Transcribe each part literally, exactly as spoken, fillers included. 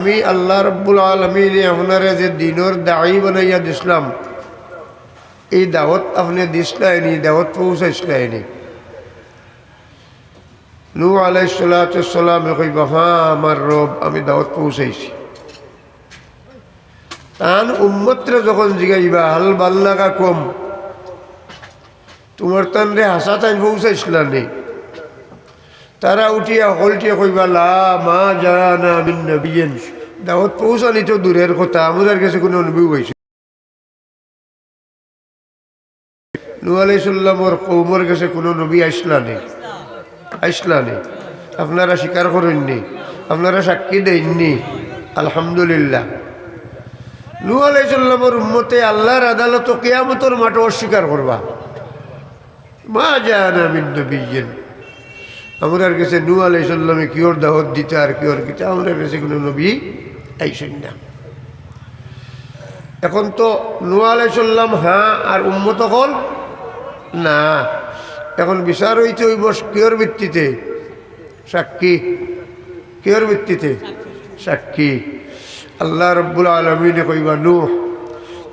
আমি আল্লাহ রাব্বুল আলামিনে আপনারে যে দ্বীনর দায়ী বানাইয়া দিছলাম, এই দাওয়াত আপনে দিছলায়নি, দাওয়াত পৌঁছাইছলায়নি? নূহ আলাইহিস সালাতু ওয়াস সালামে কইবা, "হ্যাঁ, আমার রব, আমি দাওয়াত পৌঁছাইছি।" তান উম্মতরে যখন জিগাইবা, "হাল বাল্লাগাকুম, তুমার তানরে হাছা তাইন পৌঁছাইছলানি?" তারা উঠিয়া হকলটিয়ে কইবা, "লা, মা জাআনা মিন নাবিয়্যিন।" দাওয়াত পৌঁছানি তো দূরের কথা, আমরার গেছে কুনু নবীও আইছে? নূহ আলাইহিস সালামর কওমর গেছে কুনু নবী আইছলানি? আইছলানি? আপনারা স্বীকার করইননি? আপনারা সাক্ষী দেইননি? আলহামদুলিল্লাহ। নূহ আলাইহিস সালামর উম্মতে আল্লাহর আদালতো কিয়ামতর মাঠো অস্বীকার করবা, "মা জাআনা মিন নাবিয়্যিন।" আমরার গেছে নূহ আলাইহিস সালামে কিওর দাওয়াত দিতা আর কিওর কিতা, আমরার গেছে কুনু নবী আইছইন না। এখন তো নূহ আলাইহিস সালাম হ্যাঁ আর উম্মত অকল না। এখন বিচার অইতে অইবো কিওর ভিত্তিতে? সাক্ষী। কিওর ভিত্তিতে? সাক্ষী। আল্লাহ রাব্বুল আলামিনে কইবা, "নূহ,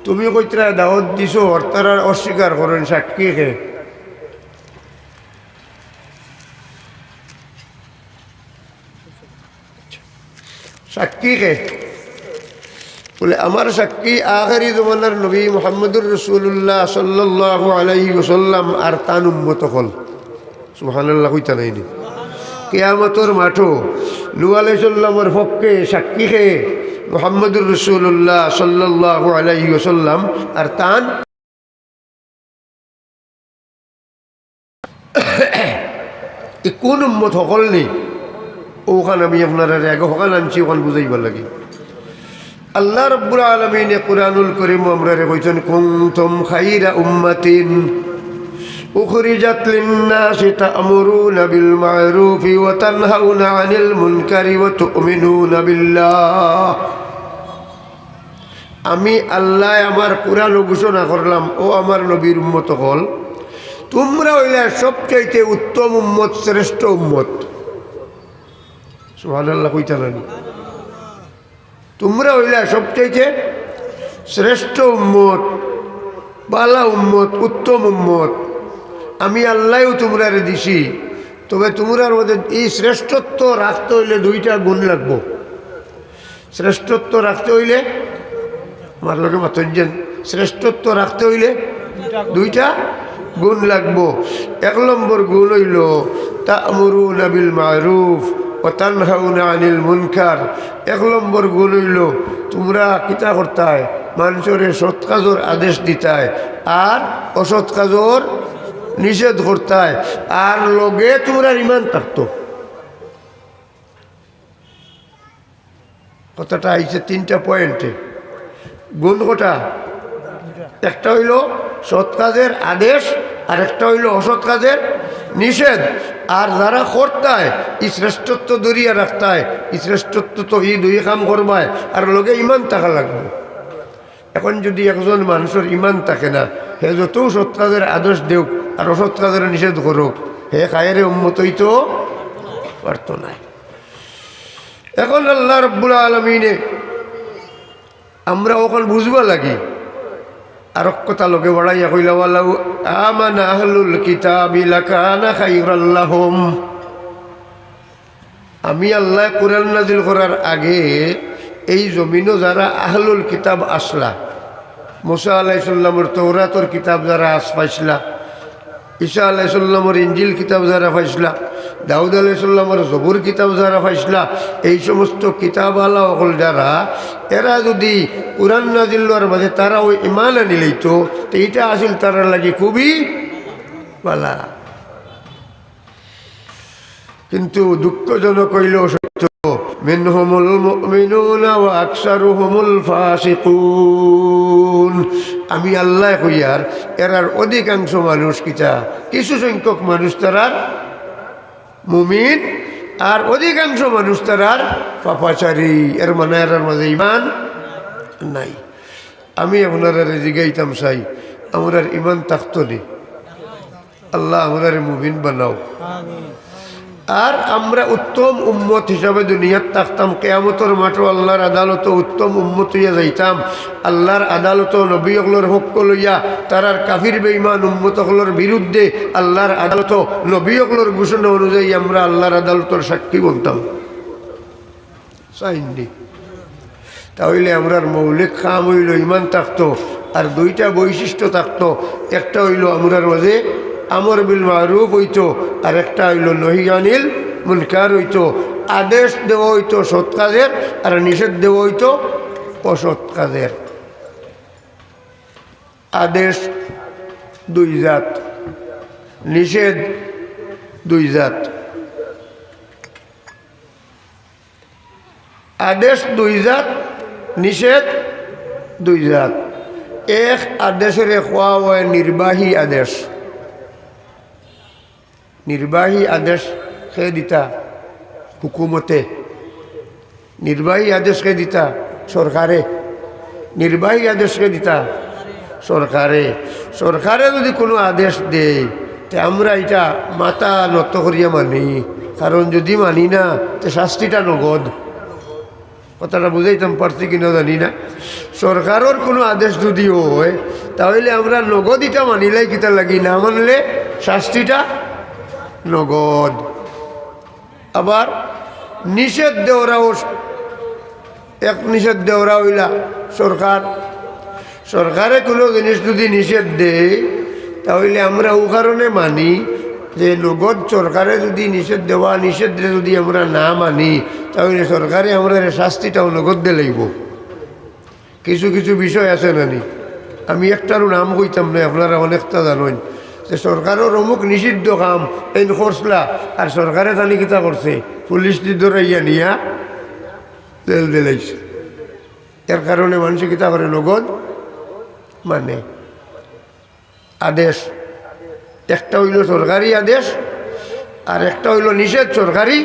তুমি কইতরায় দাওয়াত দিছো, অর তারা অস্বীকার করইন, সাক্ষী কে?" সাক্ষী কে? বলে, "আমার সাক্ষী আখেরি জমানার নবী মুহাম্মদুর রাসূলুল্লাহ সাল্লাল্লাহু আলাইহি ওয়াসাল্লাম আর তান উম্মত অকল।" সুবহানাল্লাহ কইতা নায়নি? কিয়ামতর মাঠো নূহ আলাইহিস সালামর পক্ষে সাক্ষী কে? মুহাম্মদুর রাসূলুল্লাহ সাল্লাল্লাহু আলাইহি ওয়াসাল্লাম আর তান ই কুন উম্মত হকল নি? অখান আমি আপনারারে আগে হকল আনছি, অখান বুঝাইবার লাগি। আল্লাহ রাব্বুল আলামিনে কুরআনুল করিমো আমরারে কইছইন, "কুনতুম খায়রা উম্মাতিন উখরিজাত লিন-নাসি তা'মুরুনা বিল মা'রুফি ওয়া তানহাউনা আনিল মুনকারি ওয়া তু'মিনুনা বিল্লাহ।" আমি আল্লায় আমার কুরআনো ঘোষণা করলাম, ও আমার নবীর উম্মত অকল, তুমরা অইলায় সবচাইতে উত্তম উম্মত, শ্রেষ্ঠ উম্মত। সুবহানাল্লাহ কইতা নানি? তুমরা অইলায় সবচাইতে শ্রেষ্ঠ উম্মত, বালা উম্মত, উত্তম উম্মত। আমি আল্লায়ও তুমরারে দিছি, তবে তুমরার মধ্যে ই শ্রেষ্ঠত্ব রাখতে অইলে দুইটা গুণ লাগবো। শ্রেষ্ঠত্ব রাখতে অইলে, আমার লগে মাতইন যেন, শ্রেষ্ঠত্ব রাখতে অইলে দুইটা গুণ লাগবো। এক নম্বর গুণ অইলো, "তা'মুরুনা বিল মা'রুফ ওয়া তানহাউনা আনিল মুনকার।" এক নম্বর গুণ অইলো, তুমরা কিতা করতায়? মানষরে সৎ কাজর আদেশ দিতায় আর অসৎ কাজর নিষেধ করতায়, আর লগে তুমরার ইমান থাকতো। কথাটা আইছে তিনটা পয়েন্টে। গুণ কটা? একটা অইলো সৎ কাজের আদেশ, আর একটা অইলো অসৎ কাজের নিষেধ। আর যারা করতায়, ই শ্রেষ্ঠত্ব ধরিয়া রাখতায়, ই শ্রেষ্ঠত্ব তো ই দুই কাম করবায়, আর লগে ইমান থাকা লাগবো। এখন যুদি একজন মানষর ইমান থাকে না, হে যতউ সৎ কাজের আদেশ দেউক আর অসৎ কাজের নিষেধ করউক, হে খায়রে উম্মত অইতো পারতো নায়। এখন আল্লাহ রাব্বুল আলামিনে আমরা অখন বুঝবা লাগি। আরক কথা লগে বাড়াইয়া কইলা, "ওয়ালাউ আমানা আহলুল কিতাবি লাকানা খায়রাল লাহুম।" আমি আল্লায় কুরআন নাজিল করার আগে এই জমিনো যারা আহলুল কিতাব আছলা, মুসা আলাইহিস সালামর তৌরাতর কিতাব যারা আছ পাইছলা, ঈসা আলাইহিস সালামর ইনজিল কিতাব যারা পাইছলা, দাউদ আলাইহিস সালামর জবুর কিতাব যারা পাইছলা, এই সমস্ত কিতাব আলা অকল যারা, এরা যুদি কুরআন নাজিল অওয়ার বাদে তারাও ইমান আনিলাইতো, তে ইটা আছিল তারার লাগি খুবই বালা। কিন্তু দুঃখজনক অইলো সত্য, "মিনহুমুল মুমিনুনা ওয়া আকসারুহুমুল ফাসিকুন।" আমি আল্লায় কইয়ার, এরার অধিকাংশ মানুষ কিতা? কিছু সংখ্যক মানুষ তারার মুমিন, আর অধিকাংশ মানুষ তারার পাপাচারী। এর মানে এরার মাঝে ইমান নাই। আমি আপনারারে জিগাইতাম চাই, আমরার ইমান থাকতো নি? আল্লাহ, আমরারে মুমিন বানাও। আমিন। আর আমরা উত্তম উম্মত হিসাবে দুনিয়াত থাকতাম, কিয়ামতর মাঠো আল্লার আদালতো উত্তম উম্মত অইয়া যাইতাম। আল্লার আদালতো নবী অকলর পক্ষ লইয়া, তারার কাফির বেঈমান উম্মত অকলর বিরুদ্ধে আল্লার আদালতো নবী অকলর ঘোষণা অনুযায়ী আমরা আল্লার আদালতর সাক্ষী বনতাম। চাইননি। তা অইলে আমরার মৌলিক কাম অইলো ইমান থাকতো, আর দুইটা বৈশিষ্ট্য থাকতো। একটা অইলো আমরার মাঝে আমর বিল মারুফ অইতো, আর একটা অইলো নহি আনিল মুনকার অইতো। আদেশ দেওয়া অইতো সৎ কাজের, আর নিষেধ দেওয়া অইতো অসৎ কাজের। আদেশ দুই জাত, নিষেধ দুই জাত। আদেশ দুই জাত, নিষেধ দুই জাত। এক আদেশরে কওয়া অয় নির্বাহী আদেশ। নির্বাহী আদেশ কে দিতা? হুকুমতে। নির্বাহী আদেশ কে দিতা? সরকারে। নির্বাহী আদেশ কে দিতা? সরকারে। সরকারে যুদি কুনু আদেশ দেয়, তে আমরা ইটা মাথা নত করিয়া মানি, কারণ যুদি মানি না, তে শাস্তিটা নগদ। কথাটা বুঝাইতাম পারছি কিনা জানি না। সরকারর কুনু আদেশ যুদি অয়, তা অইলে আমরা নগদ ইটা মানিলাই, কিতা লাগি? না মানলে শাস্তিটা নগদ। আবার নিষেধ দেওরা, এক নিষেধ দেওরা অইলা সরকার। সরকারে কুনু জিনিস যুদি নিষেধ দেয়, তা অইলে আমরা অউ কারণে মানি যে নগদ সরকারে যুদি নিষেধ দেওয়া নিষেধরে যুদি আমরা না মানি, তা অইলে সরকারে আমরারে শাস্তিটাও নগদ দিলাইবো। কিছু কিছু বিষয় আছে না নি, আমি একটারও নাম কইতাম না, আপনারা অনেকটা জানইন, যে সরকারর অমুক নিষিদ্ধ কাম এইন করছলা, আর সরকারে জানি কিতা করছে, পুলিশদি ধরাইয়া নিয়া জেল দিলাইছে। এর কারণে মানষে কিতা করে? নগদ মানে। আদেশ। একটা অইলো সরকারি আদেশ, আর একটা অইলো নিষেধ, সরকারি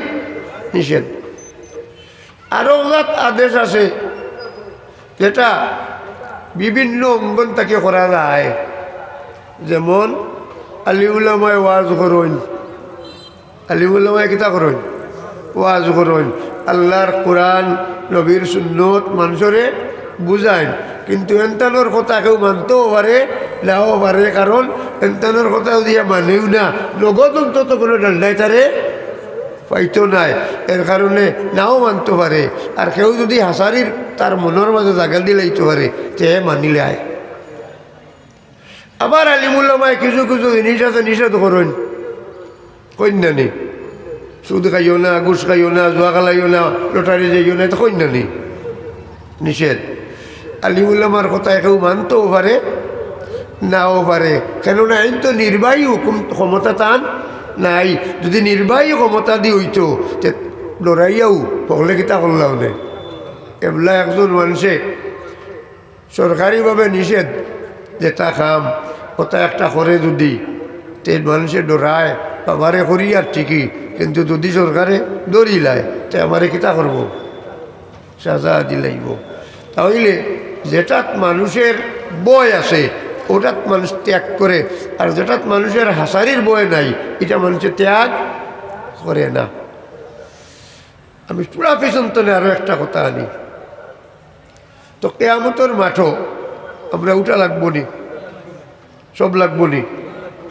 নিষেধ। আরো জাত আদেশ আছে, যেটা বিভিন্ন অঙ্গন থাকি করা যায়। যেমন, আলিম উলামায় ওয়াজ করইন, আলিম উলামায় কিতা করইন? ওয়াজ করইন। আল্লার কোরআন, নবীর সুন্নত মানষরে বুঝাইন। কিন্তু এনতানর কথা কেউ মানতেও পারে, নাও পারে, কারণ এনতানর কথা যুদি মানেও না, নগদ অন্তত কুনু ডান্ডায় তারে পাইতো নায়, এর কারণে নাও মানতো পারে। আর কেউ যুদি হাসারির তার মনর মাঝে জাগা দিলাইতো পারে, তে মানিলায়। আবার আলিম উলামায় কিছু কিছু জিনিস আছে নিষেধ করইন, কইন না নি? সুদ খাইও না, ঘুষ খাইও না, জুয়া খেলাইও না, লটারি যাইও না, ইতা কইন না নি? নিষেধ। আলিম উলামার কথা কেউ মানতেও পারে, নাও পারে, কেননা এইন তো নির্বাহী হুকুম, ক্ষমতা তান নাই। যুদি নির্বাহী ক্ষমতাদি অইতো, তে ডরাইয়াউ হকলে কিতা করলা অনে? এবলা একজন মানষে সরকারিভাবে নিষেধ যেটা কাম, ওটা একটা করে যুদি, তে মানষে ডরায়, বাবারে করি আর ঠিকই, কিন্তু যুদি সরকারে ধরিলায়, তে আমারে কিতা করবো? সাজা দিলাইবো। তা অইলে যেটাত মানুষের ভয় আছে, ওটাত মানুষ ত্যাগ করে, আর যেটাত মানুষের হাসারির ভয় নাই, ইটা মানষে ত্যাগ করে না। আমি পুরা পিছন তনে আরো একটা কথা আনি। তো কেয়ামতর মাঠো আমরা উঠা লাগবো নি? সব লাগবো নি?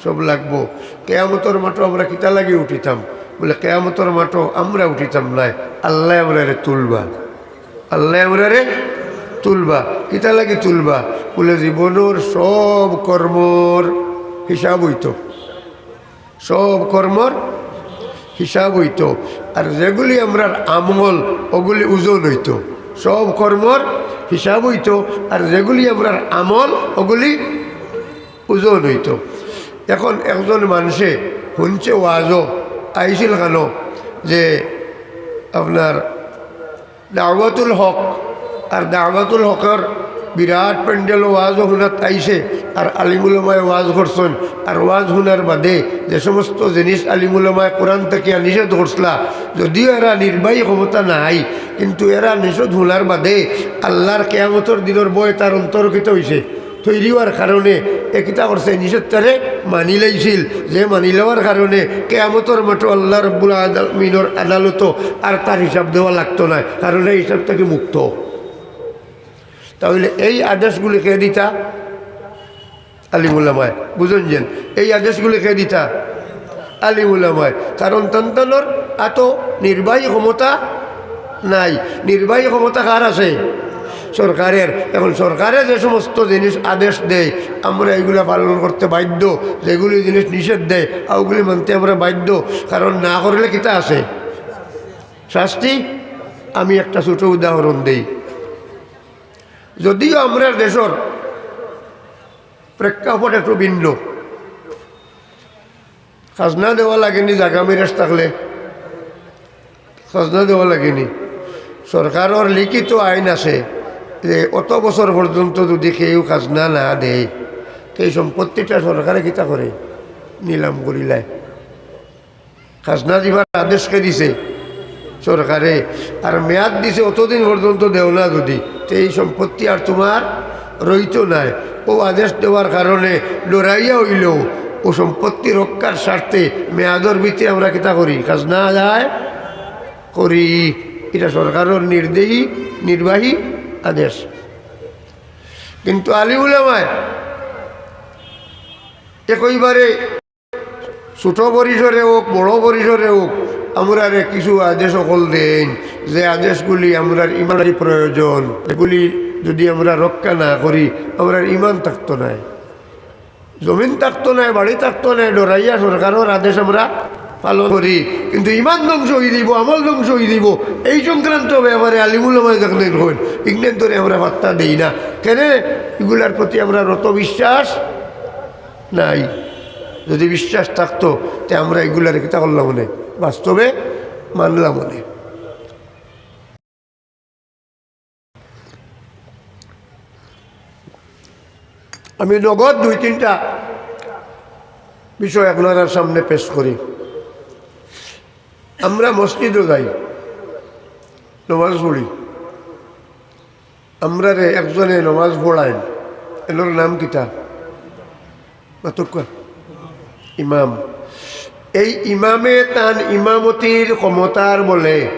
সব লাগবো। কেয়ামতর মাঠো আমরা কিতা লাগি উঠিতাম? বলে, কেয়ামতর মাঠো আমরা উঠিতাম নায়, আল্লায় আমরারে তুলবা। আল্লায় আমরারে তুলবা। কিতা লাগি তুলবা? বলে, জীবনর সব কর্মর হিসাব অইতো। সব কর্মর হিসাব অইতো। আর যেগুলি আমরার আমল, ওগুলি ওজন অইতো। সব কর্মর হিসাব অইতো। আর যেগুলি আমরার আমল, ওগুলি ওজন অইতো। এখন একজন মানষে হুনছে ওয়াজো, আইছিল কানো যে আপনার দাওয়াতুল হক, আর দাওয়াতুল হকর বিরাট প্যান্ডেলো ওয়াজও হুনাত আইছে, আর আলিম উলামায় ওয়াজ করছইন। আর ওয়াজ হুনার বাদে যে সমস্ত জিনিস আলিম উলামায় কোরআন থাকিয়া নিষেধ করছলা, যদিও এরা নির্বাহী ক্ষমতা নাই, কিন্তু এরা নিষেধ হুনার বাদে আল্লার কেয়ামতর দিনর ভয় তার অন্তরকিত অইছে, তৈরি অওয়ার কারণে এ কিতা করছে, নিষেধটারে মানি লাইছিল, যে মানি লওয়ার কারণে কিয়ামতর মাঠো আল্লাহ রাব্বুল আলামিনর আদালতো আর তার হিসাব দেওয়া লাগতো নায়, কারণ এই হিসাব থাকি মুক্ত। তাহলে এই আদেশগুলি কে দিতা? আলিম উলামায়। বুঝইন যেন, এই আদেশগুলি কে দিতা? আলিম উলামায়। কারণ তান তানর আতো নির্বাহী ক্ষমতা নাই। নির্বাহী ক্ষমতা কার আছে? সরকারের। এখন সরকারে যে সমস্ত জিনিস আদেশ দেয়, আমরা এগুলা পালন করতে বাধ্য। যেগুলি জিনিস নিষেধ দেয়, ওগুলি মানতে আমরা বাধ্য। কারণ না করলে কিতা আছে? শাস্তি। আমি একটা ছোট উদাহরণ দেই। যদিও আমরার দেশর প্রেক্ষাপট একটু ভিন্ন, খাজনা দেওয়া লাগেনি, জাগা মিরাজ থাকলে খাজনা দেওয়া লাগেনি। সরকারর লিখিত আইন আছে যে অত বছর পর্যন্ত যদি কেউ খাজনা না দেয়, তে এই সম্পত্তিটা সরকারে কিতা করে? নিলাম করিলায়। খাজনা দিবার আদেশ কে দিছে? সরকারে। আর মেয়াদ দিছে অতদিন পর্যন্ত দেও না যদি, তে এই সম্পত্তি আর তুমার রইতো নায়। ও আদেশ দেওয়ার কারণে ডরাইয়া অইলেও ও সম্পত্তি রক্ষার স্বার্থে মেয়াদর ভিতরে আমরা কিতা করি? খাজনা আদায় করি। এটা সরকারর নির্দেশী, নির্বাহী আদেশ। কিন্তু আলিম উলামায় একইবারে ছোট পরিসরে হোক, বড় পরিসরে হোক, আমরারে কিছু আদেশ অকল দেইন, যে আদেশগুলি আমরার ইমানর প্রয়োজন, এগুলি যদি আমরা রক্ষা না করি, আমরার ইমান থাকতো নায়, জমিন থাকতো নায়, বাড়ি থাকতো নায়, ডরাইয়া সরকারর আদেশ আমরা পালন করি, কিন্তু ইমান ধ্বংস অই দিব, আমল ধ্বংস অই দিব। এই সংক্রান্ত ব্যাপারে আলিম উলামায় দেখলেন কইন, ইগনান্তরে আমরা পাত্তা দেই না। কেনে? এগুলার প্রতি আমরার অত বিশ্বাস নাই। যদি বিশ্বাস থাকতো, তে আমরা এগুলারে কিতা করলাম অনে? বাস্তবে মানলাম অনে। আমি নগদ দুই তিনটা বিষয় আপনারার সামনে পেশ করি। আমরা মসজিদো যাই, নমাজ পড়ি। আমরারে একজনে নমাজ পড়াইন, এনর নাম কিতা? মাতউক্কা। ইমাম। এই ইমামে তান ইমামতির ক্ষমতার বলে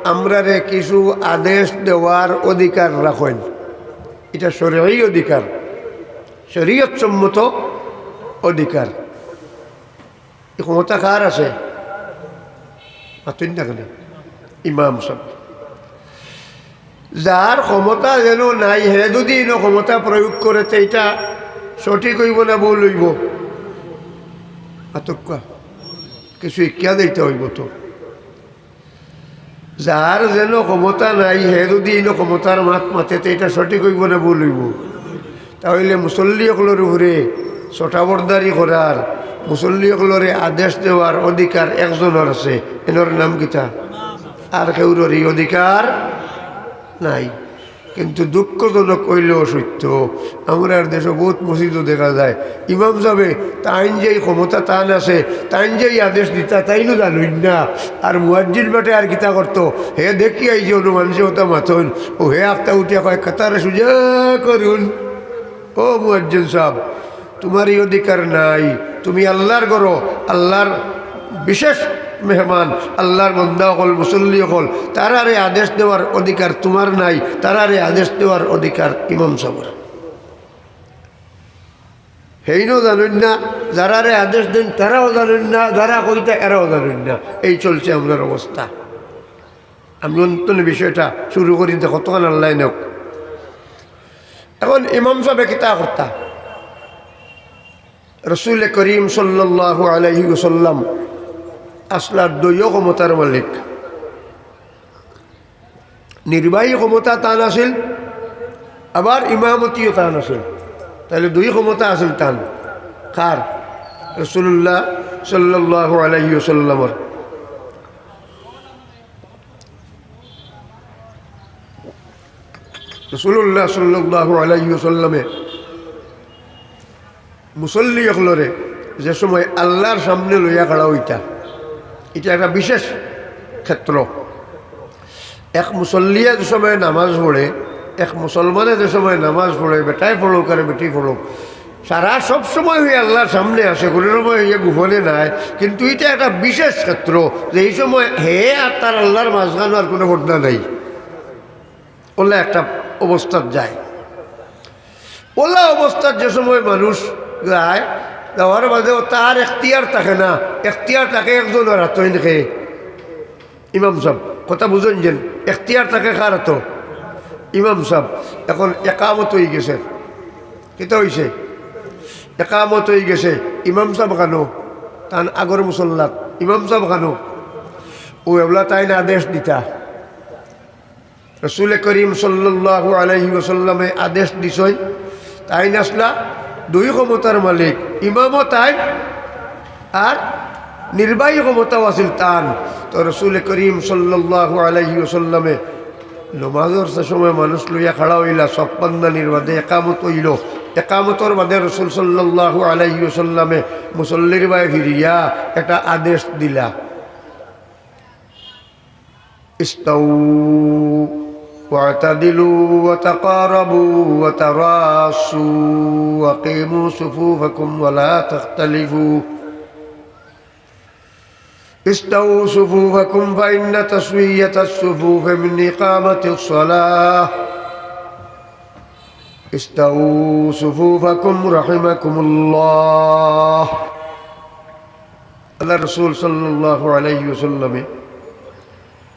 আমরারে কিছু আদেশ দেওয়ার অধিকার রাখইন। এটা শরয়ী অধিকার, শরীয়ত সম্মত অধিকার। এই ক্ষমতা কার আছে? মাতইন না কেনে? ইমাম সাব। যার ক্ষমতা যেন নাই, হে যদি ইনো ক্ষমতা প্রয়োগ করে, তে এটা সঠিক অইবো না ভুল অইবো? মাতউক্কা। কিছু শিক্ষা দিতে অইবো তো। যার যেন ক্ষমতা নাই, হে যদি ইনো ক্ষমতার মাত মাতে, তে এটা সঠিক অইবো না ভুল অইবো? তাইলে মুসল্লি অকলর উপরে ছটাবরদারি করার, মুসল্লি অকলরে আদেশ দেওয়ার অধিকার একজনর আছে, এনর নাম কিতা? আর কেউরর ই অধিকার নাই। কিন্তু দুঃখজনক অইলেও সত্য, আমরার দেশো বউত মসজিদো দেখা যায়, ইমাম সাবে তাইন যেই ক্ষমতা তান আছে, তাইন যেই আদেশ দিতা, তাইনও জানইন না। আর মুয়াজ্জিন বেটায় আর কিতা করতো, হে দেখি আইছে অনো মানষে অতা মাতইন, অউ হে আখতা উঠিয়া কয়, "কাতার সুজা করুন।" ও মুয়াজ্জিন সাব, তুমার ই অধিকার নাই। তুমি আল্লার ঘরো, আল্লার বিশেষ মেহমান, আল্লার বন্দা অকল, মুসল্লি অকল, তারারে আদেশ দেওয়ার অধিকার তুমার নাই, তারারে আদেশ দেওয়ার অধিকার ইমাম সাবর। হেইনও জানইন না, যারারে আদেশ দেইন তারাও জানইন না, যারা কইতা এরাও জানইন না। এই চলছে আমরার অবস্থা। আমি অন্তত বিষয়টা শুরু করি, দেখো তখন আল্লায় নেউক। এখন ইমাম সাবে কিতা করতা? রসুল করিম সাল্লাল্লাহু আলাইহি ওয়াসাল্লাম আসলা দুইও ক্ষমতার মালিক। নির্বাহী ক্ষমতা তান আছিল, আবার ইমামতিও তান আছিল। তাইলে দুই ক্ষমতা আছিল তান। কার? রাসূলুল্লাহ সাল্লাল্লাহু আলাইহি ওয়াসাল্লামর। রাসূলুল্লাহ সাল্লাল্লাহু আলাইহি ওয়াসাল্লামে মুসল্লি অকলরে যে সময় আল্লার সামনে লইয়া খাড়া অইতা, ইটা একটা বিশেষ ক্ষেত্র। এক মুসল্লিয়ে যে সময় নামাজ পড়ে, এক মুসলমানে যে সময় নামাজ পড়ে, বেটায় পড়ুক আর বেটি পড়ুক, সারা সব সময় অউ আল্লার সামনে আছে, কুনু সময় অউ গোপনে নাই। কিন্তু ইটা একটা বিশেষ ক্ষেত্র, যে ই সময় হে আর তার আল্লার মাঝখানো আর কুনু পর্দা নাই। অলা একটা অবস্থাত যায়। অলা অবস্থাত যে সময় মানুষ যায়, যাওয়ার বাদেও তার এখতিয়ার থাকে না, এখতিয়ার থাকে একজনর আতো, অইন কে? ইমাম সাব। কথা বুঝইন যেন, এখতিয়ার থাকে কার আতো? ইমাম সাব। এখন একামত অইগেছে। কিতা অইছে? একামত অইগেছে। ইমাম সাব কানো? তান আগর মুসল্লাত। ইমাম সাব কানো? অউ এবলা তাইন আদেশ দিতা। রসুলে করিম সাল্লাল্লাহু আলাইহি ওয়াসাল্লামে আদেশ দিছইন, তাইন আছলা দুই ক্ষমতার মালিক, ইমামও তাইন আর নির্বাহী ক্ষমতাও আছিল তান। তো রসুলে করিম সাল্লাল্লাহু আলাইহি ওয়াসাল্লামে নমাজর সময় মানুষ লইয়া খাড়া অইলা, সফ বান্ধানির বাদে একামত অইলো। একামতর বাদে রসুল সাল্লাল্লাহু আলাইহি ওয়াসাল্লামে মুসল্লির বায় ফিরিয়া একটা আদেশ দিলা, استووا واعتدلوا وتقاربوا وتراصوا وأقيموا صفوفكم ولا تختلفوا. استووا صفوفكم فإن تسوية الصفوف من إقامة الصلاة. استووا صفوفكم رحمكم الله. আল্লার রসুল সাল্লাল্লাহু আলাইহি ওয়াসাল্লামে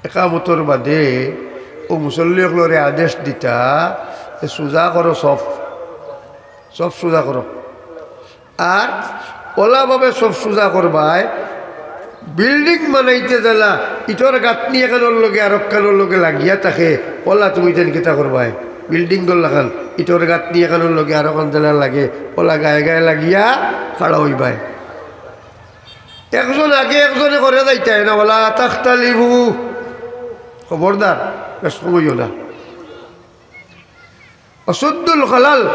একামতর বাদে অউ মুসল্লি অকলরে আদেশ দিতা যে, "সুজা করো সফ, সফ সুজা করো।" আর অলাভাবে সফ সুজা করবায়, building বানাইতে যেলা ইটর গাঁথনি একখানর লগে আরকখানর লগে লাগিয়া থাকে, অলা তুমি তাইন কিতা করবায়? Buildingর লাখান ইটর গাঁথনি একখানর লগে আরকখান যেলা লাগে, অলা গায়ে গায়ে লাগিয়া খাড়া অইবায়। একজন আগে একজনে করে যাইতায় না, ওয়ালা তাখতালিফু। খবরদার, বেশ কম অইও না। ওয়াসুদ্দুল খালাল,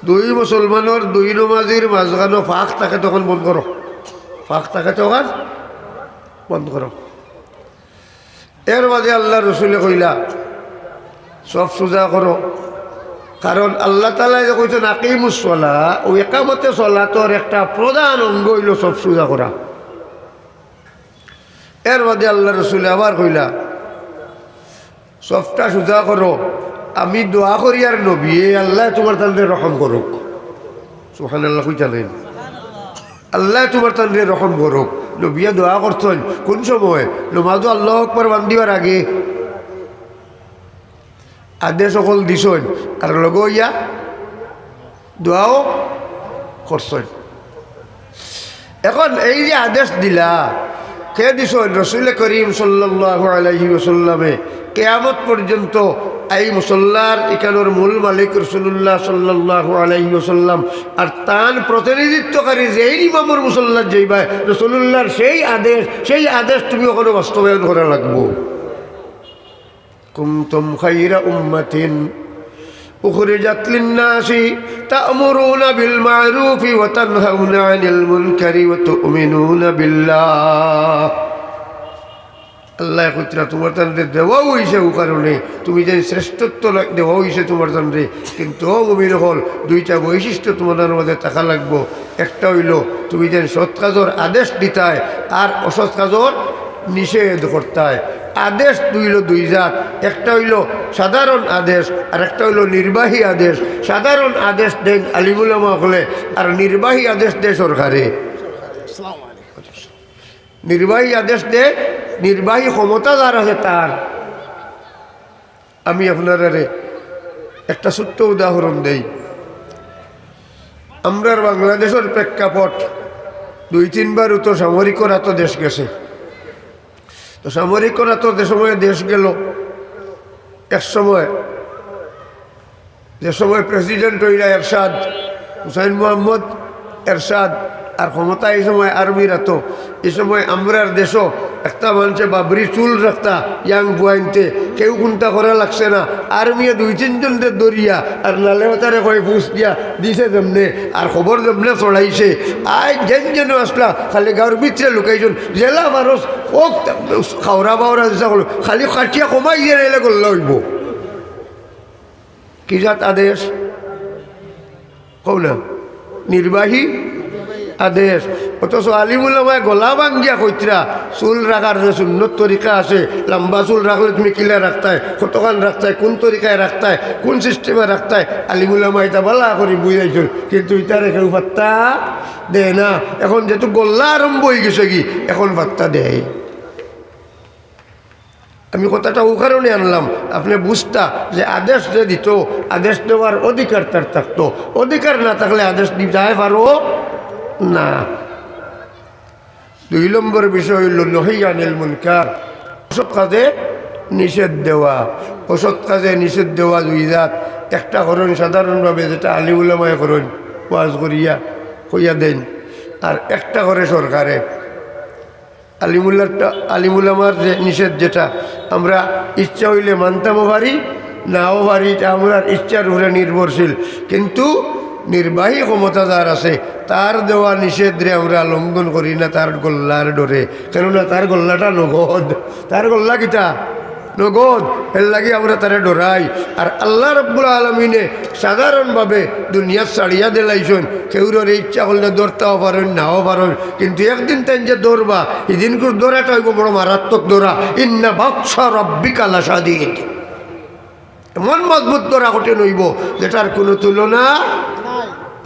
দুই মুসলমানর, দুই নমাজির মাঝখানো ফাঁক থাকে, তখন বন্ধ করো। ফাঁক থাকে, তখন বন্ধ করো। এর বাদে আল্লার রসুলে কইলা, "সফ সুজা করো।" কারণ আল্লাহ তাআলায় যে কইছইন, "আকিমুস সলা", অউ একামতে সলাতর একটা প্রধান অঙ্গ অইলো সফ সুজা করা। এর বাদে আল্লার রসুলে আবার কইলা, "সফটা সুজা করো, আমি দোয়া করিয়ার নবিয়ে, আল্লায় তুমার তানরে রহম করুক।" সুবহানাল্লাহ কইতা নায়? "আল্লায় তুমার তানরে রহম করুক।" নবিয়ে দোয়া করছইন কুন সময়? নমাজো আল্লাহু আকবার বান্ধিবার আগে। আদেশ অকল দিছইন, আর লগে অইয়া দোয়াও করছইন। এখন এই যে আদেশ দিলা, কে দিছইন? রসুলে করিম সাল্লাল্লাহু আলাইহি ওয়াসাল্লামে। কিয়ামত পর্যন্ত এই মুসল্লার ইখানর মূল মালিক রসুলুল্লাহ সাল্লাল্লাহু আলাইহি ওয়াসাল্লাম, আর তান প্রতিনিধিত্বকারী যেইন ইমামর মুসল্লাত যাইবায়, রসুলুল্লাহর সেই আদেশ, সেই আদেশ তুমি অখনো বাস্তবায়ন করা লাগবো। كنتم خير أمة أخرجت للناس تأمرون بالمعروف وتنهون عن المنكر وتؤمنون بالله. আল্লায় কইতরা, তুমার তানরে দেওয়া অইছে অউ কারণে, তুমি যেইন শ্রেষ্ঠত্ব লা-, দেওয়া অইছে তুমার তানরে, কিন্তু ও মুমিন অকল, দুইটা বৈশিষ্ট্য তুমার তানর মাঝে থাকা লাগবো। একটা অইলো তুমি যেইন সৎ কাজর আদেশ দিতায় আর অসৎ কাজর নিষেধ করতায়। আদেশ অইলো দুই জাত, একটা অইলো সাধারণ আদেশ আর একটা অইলো নির্বাহী আদেশ। সাধারণ আদেশ দেইন আলিম উলামা অকলে, আর নির্বাহী আদেশ দেয় সরকারে। নির্বাহী আদেশ দেয়, নির্বাহী ক্ষমতা যার আছে তার। আমি আপনারারে একটা ছোট্ট উদাহরণ দেই। আমরার বাংলাদেশর প্রেক্ষাপট, দুই তিনবার তো সামরিকর আতো দেশ গেছে। তো সামরিকর আতো যে সময় দেশ গেল, এক সময় যে সময় president অইলা এরশাদ, হুসাইন মোহাম্মদ এরশাদ, আর ক্ষমতা ই সময় আর্মির আতো। ই সময় আমরার দেশো একটা মানষে বাবরি চুল রাখতা, young পুয়াইন্তে, কেউ কুন্তা করা লাগছে না। আর্মিয়ে দুই তিনজনরে ধরিয়া আর নালে মাতারে কয় ফুস দিয়া দিছে যেমনে, আর খবর যেমনে ছড়াইছে। আইজ যেন যেন আছলা, খালি গাঁওর ভিতরে লুকাইছইন, যেলা পারস, ও খাওরা বাওরা যেসা করো, খালি কাটিয়া কমাই দিয়া নাইলে গল্লা অইবো। কি জাত আদেশ? কও না, নির্বাহী আদেশ। অথচ আলিম উলামায় গলা ভাঙ্গিয়া কইতরা, চুল রাখার যে সুন্নত তরিকা আছে, লম্বা চুল রাখলে তুমি কিলা রাখতায়, কতখান রাখতায়, কোন তরিকায় রাখতায়, কোন সিস্টেমে রাখতায়, আলিম উলামায় ইতা ভালা করি বুঝাইছইন, কিন্তু ইতারে কেউ পাত্তা দেয় না। এখন যেহেতু গল্লা আরম্ভ অইগেছে গি, এখন পাত্তা দেয়। আমি কথাটা অউ কারণে আনলাম, আপনে বুঝতা যে আদেশ যে দিত, আদেশ দেওয়ার অধিকার তার থাকতো, অধিকার না থাকলে আদেশ দিতায় পারো না। দুই নম্বর বিষয় অইলো নহি আনিল মুনকার, অসৎ কাজে নিষেধ দেওয়া। অসৎ কাজে নিষেধ দেওয়া দুই জাত, একটা করইন সাধারণভাবে যেটা আলিম উলামায় করইন, ওয়াজ করিয়া কইয়া দেইন, আর একটা করে সরকারে। আলিমুল্লাহটা, আলিমুলামার যে নিষেধ, যেটা আমরা ইচ্ছা অইলে মানতামও পারি, নাও পারি, ইটা আমরার ইচ্ছার উপরে নির্ভরশীল। কিন্তু নির্বাহী ক্ষমতা যার আছে, তার দেওয়া নিষেধরে আমরা লঙ্ঘন করি না, তার গল্লার ডরে। কেননা তার গল্লাটা নগদ। তার গল্লা কিতা? নগদ। এরলাগি আমরা তারে ডরাই। আর আল্লাহ রাব্বুল আলামিনে সাধারণভাবে দুনিয়াত ছাড়িয়া দিলাইছইন, কেউররে ইচ্ছা করলে ধরতাও পারইন, নাও পারইন, কিন্তু একদিন তাইন যে ধরবা, হিদিনকুর ধরাটা অইবো বড় মারাত্মক ধরা। ইন্না বাতশা রাব্বিকা লাশাদীদ। এমন মজবুত ধরা কঠিন অইবো, যেটার কুনু তুলনা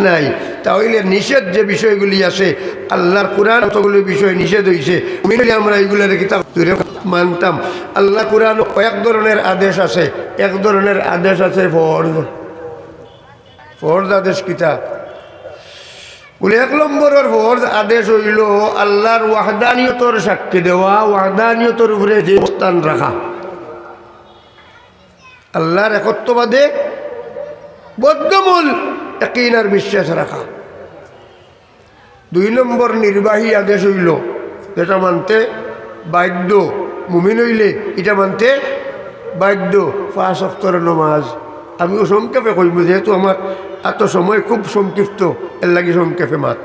নাই। তা অইলে নিষেধ যে বিষয়গুলি আছে, আল্লাহর কোরআন কতগুলি বিষয় নিষেধ অইছে, মিলে আমরা ইগুলারে কিতাব দূরে মানতাম। আল্লাহ কোরআন এক ধরনের আদেশ আছে, এক ধরনের আদেশ আছে ফরজ। ফরজ আদেশ কিতা? বলে, এক নম্বরর ফরজ আদেশ অইলো আল্লাহর ওয়াহদানিয়তর সাক্ষী দেওয়া, ওয়াহদানিয়তর উপরে যে অবস্থান রাখা, আল্লাহর একত্ববাদে বদ্ধমূল ইয়াকিন আর বিশ্বাস রাখা। দুই নম্বর নির্বাহী আদেশ অইলো, যেটা মানতে বাধ্য, মুমিন অইলে ইটা মানতে বাধ্য, পাঁচ ওয়াক্তর নমাজ। আমিও সংক্ষেপে কইমু, যেহেতু আমার এত সময় খুব সংক্ষিপ্ত, এরলাগি সংক্ষেপে মাত।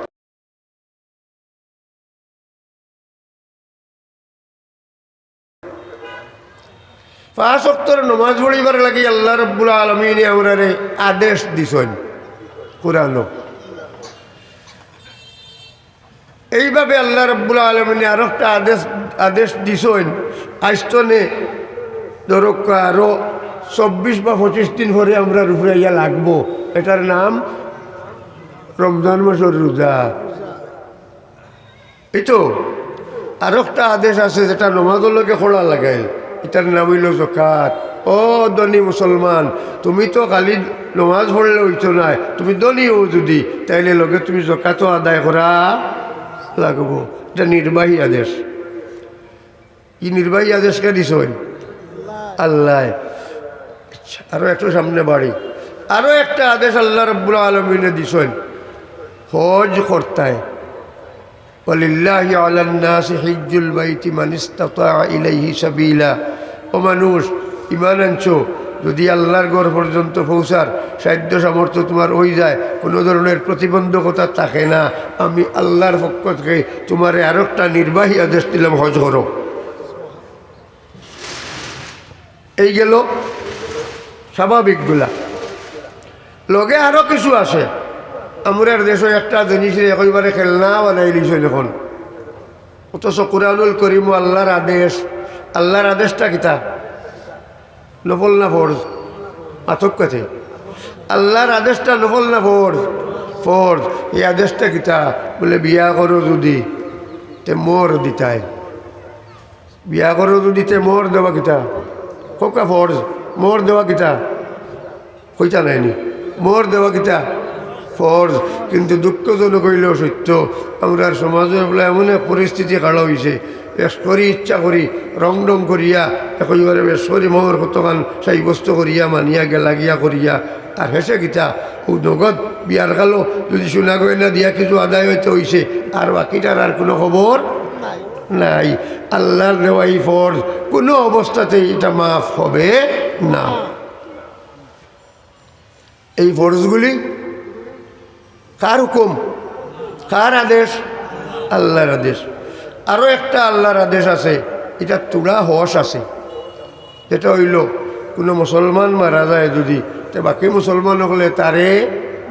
পাঁচ ওয়াক্তর নমাজ পড়িবার লাগি আল্লাহ রাব্বুল আলামিনে আমরারে আদেশ দিছইন কোরআনো। এইভাবে আল্লাহ রাব্বুল আলামিনে আরো একটা আদেশ, আদেশ দিছইন। আইজ তনে ধরো আরো চব্বিশ বা পঁচিশ দিন পরে আমরার উপরে আইয়া লাগবো। এটার নাম রমজান মাসর রোজা। এই তো আরো একটা আদেশ আছে, যেটা নমাজর লগে খোলা লাগাইল, এটার নাম অইলো জকাত। ও ধনী মুসলমান, তুমি তো খালি নমাজ পড়লে অইতো নায়, তুমি ধনী অও যদি, তাইলে লগে তুমি জকাতও আদায় করা লাগবো। এটা নির্বাহী আদেশ। ই নির্বাহী আদেশ কে দিছইন? আল্লায়। আচ্ছা, আরো একটু সামনে বাড়ি, আরো একটা আদেশ আল্লাহ রাব্বুল আলামিনে দিছইন, হজ করতায়। ওয়ালিল্লাহি আলান নাসি হিজ্জুল বাইতি মান ইস্তাতাআ ইলাইহি সাবিলা। ও মানুষ, ইমান আনছো, যদি আল্লাহর ঘর পর্যন্ত পৌঁছার সাধ্য সামর্থ্য তুমার অইযায়, কুনু ধরনের প্রতিবন্ধকতা থাকে না, আমি আল্লাহর পক্ষ থেকে তুমারে আরোকটা নির্বাহী আদেশ দিলাম, হজ করো। এই গেল স্বাভাবিকগুলা। লগে আরো কিছু আছে। আমরার দেশো একটা জিনিসরে একেবারে খেলনা বানাইলিছইন অখন। অথচ কোরআনুল করিমো আল্লাহর আদেশ। আল্লাহর আদেশটা কিতা? নফল না ফরজ? মাতউক্কা তে। আল্লাহর আদেশটা নফল না ফরজ? ফরজ। এই আদেশটা কিতা? বলে, বিয়া করো যদি, তে মোহর দিতায়। বিয়া করো যদি, তে মোহর দেওয়া কিতা? কউক্কা ফরজ। মোহর দেওয়া কিতা? কইতা নায়নি? মোহর দেওয়া কিতা? ফরজ। কিন্তু দুঃখজনক অইলেও সত্য, আমরার সমাজো এবলা এমন এক পরিস্থিতি খাড়া অইছে, বেশ করি ইচ্ছা করি রং ঢং করিয়া, একেবারে বেশ করি মোহর কতখান সাব্যস্ত করিয়া, মানিয়া গেলাগিয়া করিয়া, আর হেষে কিতা, অউ নগদ বিয়ার কালো যদি সোনা গয়না দিয়া কিছু আদায় অইতে অইছে, আর বাকিটার আর কুনু খবর নাই। আল্লাহর দেওয়া ই ফরজ, কুনু অবস্থাতেই ইটা মাফ হবে না। এই ফরজগুলি কার হুকুম? কার আদেশ? আল্লাহর আদেশ। আরো একটা আল্লাহর আদেশ আছে, ইটা থুড়া হশ আছে, যেটা অইলো, কুনু মুসলমান মারা যায় যদি, তে বাকি মুসলমান অকলে তারে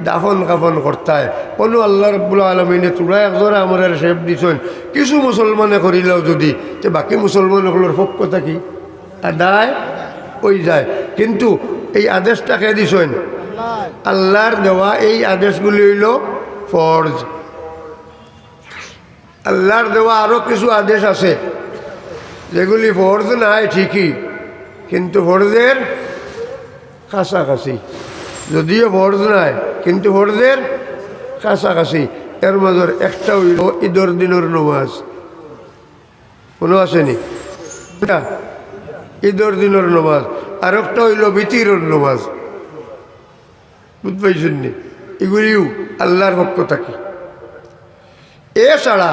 দাফন কাফন করতায়। অনো আল্লাহ রাব্বুল আলামিনে থুড়া এক জোড়া আমরারে শেপ দিছইন, কিছু মুসলমানে করিলাও যুদি, তে বাকি মুসলমান অকলর পক্ষ থাকি আদায় অইযায়। কিন্তু এই আদেশটা কে দিছইন? আল্লাহর দেওয়া। এই আদেশগুলি অইলো ফরজ। আল্লাহর দেওয়া আরো কিছু আদেশ আছে, যেগুলি ফরজ নায় ঠিকই, কিন্তু ফরজের কাছাকাছি। যদিও ফরজ নায়, কিন্তু ফরজের কাছাকাছি। এর মাঝে একটা অইলো ইদর দিনর নমাজ, মনো আছে নি? ইদর দিনর নমাজ। আর একটা অইলো বিতিরর নমাজ। বুঝ পাইছইন নি? ইগুলিও আল্লাহর পক্ষ থাকি। এছাড়া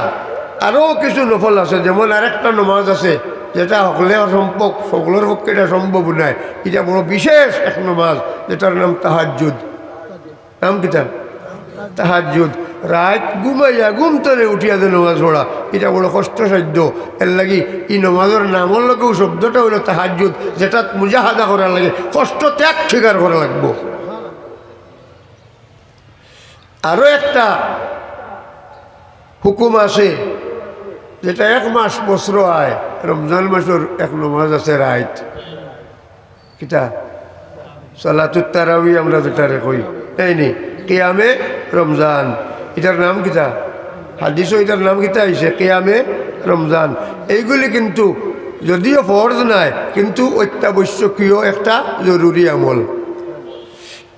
আরো কিছু নফল আছে, যেমন আরেকটা নমাজ আছে, যেটা হকলে সম্ভব, সকলর পক্ষে এটা সম্ভব নায়। এটা বড় বিশেষ এক নমাজ, যেটার নাম তাহাজ্জুদ। নাম কিতা? তাহাজ্জুদ। রাইত ঘুমাইয়া ঘুম তনে উঠিয়া যে নমাজ পড়া, এটা বড় কষ্টসাধ্য। এর লাগি এই নমাজর নামর লগেও শব্দটা অইলো তাহাজ্জুদ, যেটাত মুজাহাদা করা লাগে, কষ্ট ত্যাগ স্বীকার করা লাগবো। আরো একটা হুকুম আছে, যেটা এক মাস বছর আয়, রমজান মাসর এক নমাজ আছে রাইত, কিতা? সালাতুত তারাবি আমরা যেটারে কই, তাই নি? কিয়ামে রমজান, এটার নাম কিতা? হাদিসও এটার নাম কিতা আইছে? কিয়ামে রমজান। এইগুলি কিন্তু যদিও ফরজ নায়, কিন্তু অত্যাবশ্যকীয় একটা জরুরি আমল।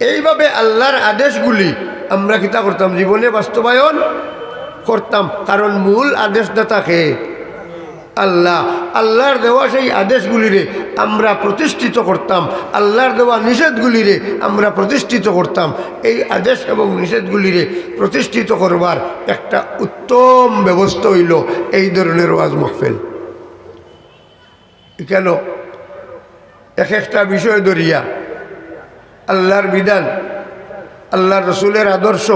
এইভাবে আল্লাহর আদেশগুলি আমরা কিতা করতাম? জীবনে বাস্তবায়ন করতাম, কারণ মূল আদেশদাতা কে? আল্লাহ। আল্লাহর দেওয়া সেই আদেশগুলিরে আমরা প্রতিষ্ঠিত করতাম, আল্লাহর দেওয়া নিষেধগুলিরে আমরা প্রতিষ্ঠিত করতাম। এই আদেশ এবং নিষেধগুলিরে প্রতিষ্ঠিত করবার একটা উত্তম ব্যবস্থা অইলো এই ধরনের ওয়াজ মাহফিল। কেন? এক একটা বিষয় ধরিয়া আল্লাহর বিধান, আল্লাহর রসুলের আদর্শ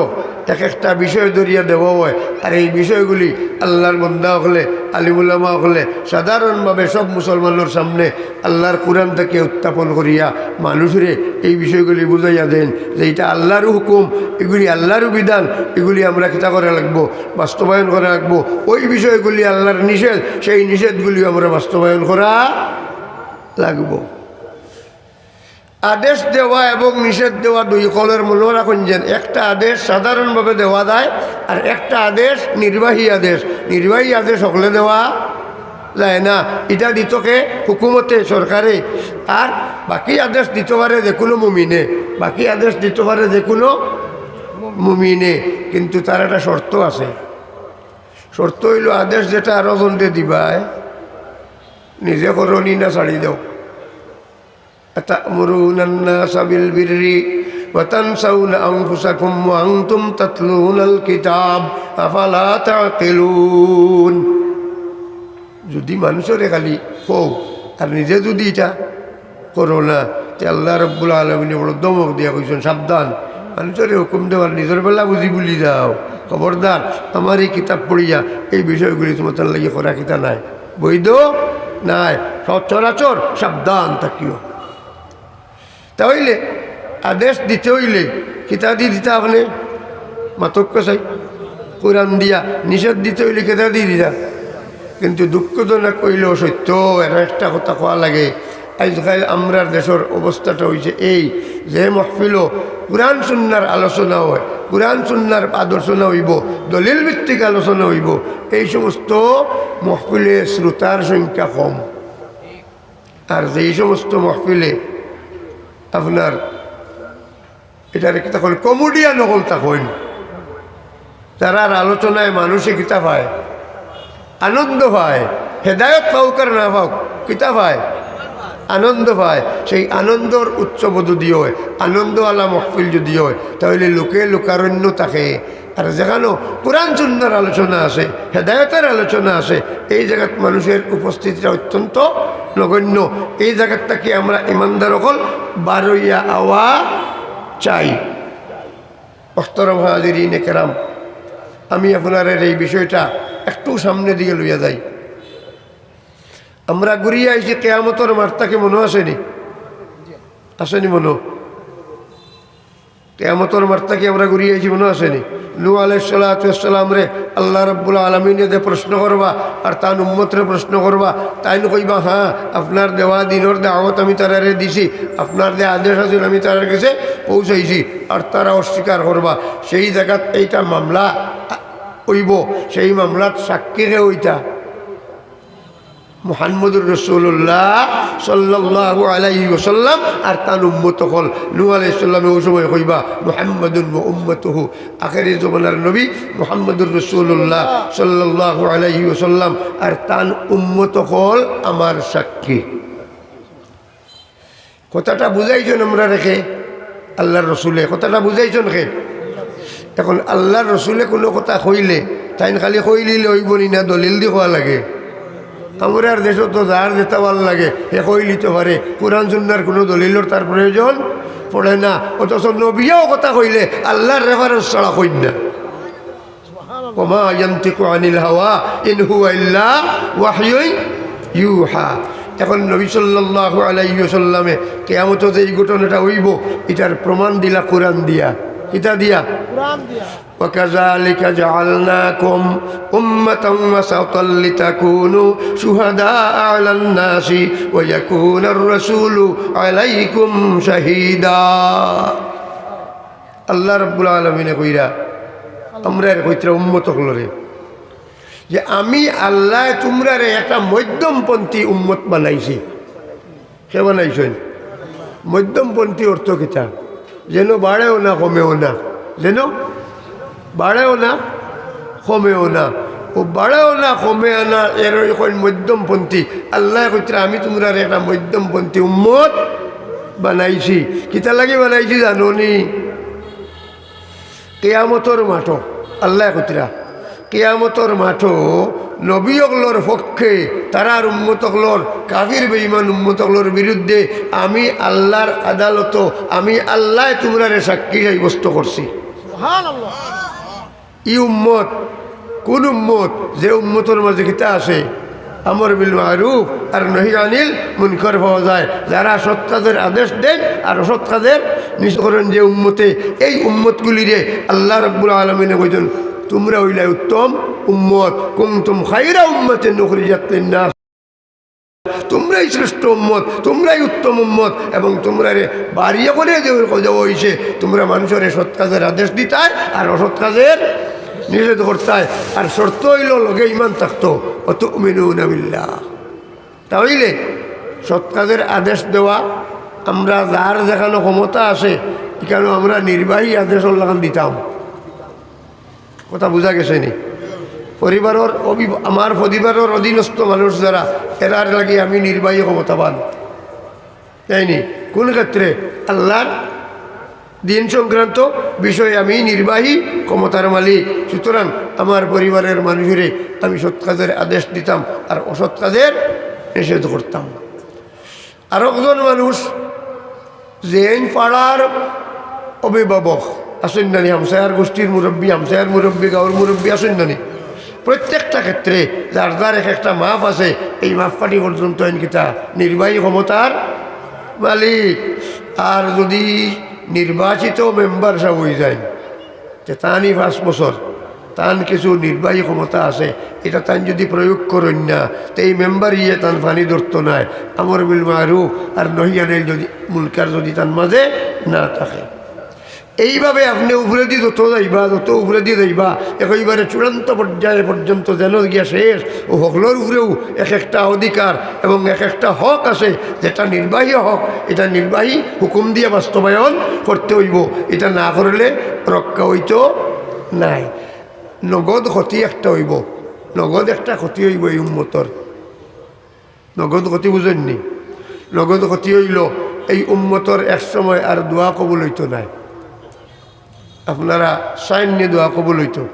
এক একটা বিষয় ধরিয়া দেওয়া অয়। আর এই বিষয়গুলি আল্লাহর বন্দা অকলে, আলিম উলামা অকলে সাধারণভাবে সব মুসলমানর সামনে আল্লাহর কোরআন থাকি উত্থাপন করিয়া মানুষরে এই বিষয়গুলি বুঝাইয়া দেইন যে এটা আল্লাহরও হুকুম, এগুলি আল্লাহরও বিধান, এগুলি আমরা কিতা করা লাগবো? বাস্তবায়ন করা লাগবো। ওই বিষয়গুলি আল্লাহর নিষেধ, সেই নিষেধগুলিও আমরা বাস্তবায়ন করা লাগবো। আদেশ দেওয়া এবং নিষেধ দেওয়া দুই কলের মনে রাখুন যেন একটা আদেশ সাধারণভাবে দেওয়া যায়, আর একটা আদেশ নির্বাহী আদেশ। নির্বাহী আদেশ হকলে দেওয়া যায় না, এটা দিত কে? হুকুমতে, সরকারে। আর বাকি আদেশ দিত পারে যে কোনো মুমিনে, বাকি আদেশ দিত পারে যে কোনো মুমিনে, কিন্তু তার একটা শর্ত আছে। শর্ত অইলো আদেশ যেটা আরো জনরে দিবায়, নিজে করো নি না ছাড়ি দেও। أتأمرون الناس بالبر وتنسون أنفسكم وأنتم تتلون الكتاب أفلا تعقلون। যদি মানুষরে খালি কও আর নিজে যদি এটা করো না, তে আল্লাহ রাব্বুল আলামিনে বড় ধমক দিয়া কইছইন, "সাবধান, মানুষরে হুকুম দেওয়ার নিজর বেলা বুঝি ভুলি যাও। খবরদার, আমার এই কিতাব পড়িয়া এই বিষয়গুলি তোমার লাগি করা কিতা নায়, বৈধ নায়। সচরাচর সাবধান থাকিও।" তা অইলে আদেশ দিতে অইলে কিতা দি দিতা আপনে? মাতউক্কা চাই। কোরআন দিয়া। নিষেধ দিতে অইলে কিতা দি দিতা? কিন্তু দুঃখজনক অইলেও সত্য, এর একটা কথা কওয়া লাগে। আইজকাইল আমরার দেশর অবস্থাটা অইছে এই, যে মহফিলো কোরআন সুন্নার আলোচনা অয়, কোরআন সুন্নার আলোচনা অইবো, দলিল ভিত্তিক আলোচনা অইবো, এই সমস্ত মহফিলে শ্রোতার সংখ্যা কম। আর যেই সমস্ত মহফিলে আপনার এটারে কিতা কইন, কমেডিয়ান অকল থাকইন, যারার আলোচনায় মানুষে কিতা পায়, আনন্দ পায়, হেদায়ত পাউক আর না পাউক, কিতা পায়, আনন্দ পায়। সেই আনন্দর উৎসব যদি অয়, আনন্দআলা মহফিল যদি অয়, তাইলে লোকে লোকারণ্য থাকে। আর যেখানো কোরআন সুন্নার আলোচনা আছে, হেদায়তের আলোচনা আছে, এই জাগাত মানুষের উপস্থিতিটা অত্যন্ত নগণ্য। এই জাগাত থাকি আমরা ইমানদার অকল বারইয়া আওয়া চাই। মোহতরম হাজিরিনে কেরাম, আমি আপনারার এই বিষয়টা একটু সামনে দিকে লইয়া যাই। আমরা ঘুরিয়া আইছি কিয়ামতর মাঠ থাকি, মনো আছে নি? আছে নি মনো? কিয়ামতর মাঠ থাকি আমরা ঘুরি আইছি, মনো আছে নি? নূহ আলাইহিস সালাতু ওয়াস সালামরে আল্লাহ রাব্বুল আলামিনে যে প্রশ্ন করবা, আর তান উম্মতরে প্রশ্ন করবা, তাইন কইবা, "হ্যাঁ, আপনার দেওয়া দ্বীনর দাওয়াত আমি তারারে দিছি, আপনার যে আদেশ আছিল আমি তারার গেছে পৌঁছাইছি", আর তারা অস্বীকার করবা। সেই জাগাত এইটা মামলা অইবো, সেই মামলাত সাক্ষী কে অইতা? মুহাম্মদুর রাসূলুল্লাহ সাল্লাল্লাহু আলাইহি ওয়াসাল্লাম আর তান উম্মত অকল। নূহ আলাইহিস সালামে অউ সময় কইবা, "মুহাম্মাদুন ওয়া উম্মাতুহু।" আখেরি জমানার নবী মুহাম্মদুর রাসূলুল্লাহ সাল্লাল্লাহু আলাইহি ওয়াসাল্লাম আর তান উম্মত অকল আমার সাক্ষী। কথাটা বুঝাইছইন আমরারে কে? আল্লাহর রসুলে। কথাটা বুঝাইছইন কে? এখন আল্লাহর রসুলে কুনু কথা কইলে, তাইন খালি কইলিলে অইবো নি, না দলিল দি কওয়া লাগে? আমরার দেশো তো যার যেটা ভালা লাগে, হে কইলিতো পারে। কুরআন সুন্নার কুনু দলিলর তার প্রয়োজন পড়ে না। অথচ নবীয়েও কথা কইলে আল্লাহর reference ছাড়া কইন না। ওমা ইয়ান্তিকু আনিল হাওয়া ইন হুয়া ইল্লা ওয়াহয়ুন ইউহা। এখন নবী সাল্লাল্লাহু আলাইহি ওয়াসাল্লামে কিয়ামতো যে এই ঘটনাটা অইবো, ইটার প্রমাণ দিলা কুরআন দিয়া। কিতা দিয়া? কুরআন দিয়া। وكذلك جعلناكم أمة وسطا لتكونوا شهداء على الناس ويكون الرسول عليكم شهيدا। আল্লাহ রাব্বুল আলামিনে কইরা, আমরারে কইতরা উম্মত অকলরে, যে আমি আল্লায় তুমরারে একটা মধ্যমপন্থী উম্মত বানাইছি। কে বানাইছইন? মধ্যমপন্থী অর্থ কিতা? যেন বাড়েও না, কমেও না, যেন বাড়েও না, কমেও না। অউ বাড়েও না, কমেও না, এর অইল মধ্যমপন্থী। আল্লায় কইতরা, "আমি তুমরারে একটা মধ্যমপন্থী উম্মত বানাইছি।" কিতার লাগি বানাইছি জানো নি? কিয়ামতর মাঠো, আল্লায় কইতরা, কিয়ামতর মাঠো নবী অকলর পক্ষে তারার উম্মত অকলর, কাফির বেঈমান উম্মত অকলর বিরুদ্ধে আমি আল্লাহর আদালতো, আমি আল্লায় তুমরারে সাক্ষী সাব্যস্ত করছি। সুবহানাল্লাহ। ই উম্মত, কুন উম্মত? যে উম্মতর মাঝে কিতা আছে? আমর বিল মারুফ আর নহি আনিল মুনকার পাওয়া যায়। যারা সৎ কাজের আদেশ দেন আর অসৎ কাজের নিষেধ করেন, যে উম্মতে, এই উম্মতগুলিরে আল্লাহ রাব্বুল আলামিনে কইছইন, "তুমরা অইলায় উত্তম উম্মত, কুনতুম খায়রা উম্মাতিন উখরিজাত লিন্নাস।" তুমরাই শ্রেষ্ঠ উম্মত, তুমরাই উত্তম উম্মত, এবং তুমরারে বাড়িয়ে করে দেওয়া, দেওয়া অইছে, তুমরা মানষরে সৎ কাজের আদেশ দিতায় আর অসৎ কাজের নিষেধ করতায়। আর শর্ত অইলো লগে ইমান থাকতো, ওয়া তুমিনুনা বিল্লাহ। তা অইলে সৎ কাজের আদেশ দেওয়া, আমরা যার যেখানো ক্ষমতা আছে, ইখানো আমরা নির্বাহী আদেশর লাখান দিতাম। কথা বুঝা গেছে নি? পরিবারর অভি-, আমার পরিবারর অধীনস্থ মানুষ যারা, এরার লাগি আমি নির্বাহী ক্ষমতাবান, তাই নি? কোন ক্ষেত্রে? আল্লাহর দ্বীন সংক্রান্ত বিষয়ে আমি নির্বাহী ক্ষমতার মালিক। সুতরাং আমার পরিবারের মানুষরে আমি সৎ কাজের আদেশ দিতাম আর অসৎ কাজের নিষেধ করতাম। আরকজন মানুষ যেইন পাড়ার অভিভাবক আছইন না নি, হামসায়ার গোষ্ঠীর মুরব্বী, হামসায়ার মুরব্বী, গাঁওর মুরব্বী আছইন না নি, প্রত্যেকটা ক্ষেত্রে যার যার এক একটা মাপ আছে। এই মাপকাঠি পর্যন্ত এইন কিতা নির্বাহী ক্ষমতার মালিক। আর যদি নির্বাচিত মেম্বার সাব অইযাইন, তে তানই পাঁচ বছর, তান কিছু নির্বাহী ক্ষমতা আছে, ইটা তান যদি প্রয়োগ করইন না, তে এই মেম্বার ইয়ে তান পানি ধরতো নায়। আমর বিল মারুফ আর নহি আনিল যদি, মুনকার যদি তান মাঝে না থাকে, এইভাবে আপনে উপরেদি যত যাইবা, যত উপরেদি যাইবা, একেবারে চূড়ান্ত পর্যায় পর্যন্ত যেন গিয়া শেষ, অউ হকলর উপরেও এক একটা অধিকার এবং এক একটা হক আছে, যেটা নির্বাহী হক, ইটা নির্বাহী হুকুম দিয়া বাস্তবায়ন করতে অইবো। ইটা না করলে রক্ষা অইতো নায়। নগদ ক্ষতি একটা অইবো, নগদ একটা ক্ষতি অইবো এই উম্মতর। নগদ ক্ষতি বুঝইন নি? নগদ ক্ষতি অইলো এই উম্মতর এক সময় আর দোয়া কবুল অইতো নায়। আপনারা চাইন নি দোয়া কবুল অইতো?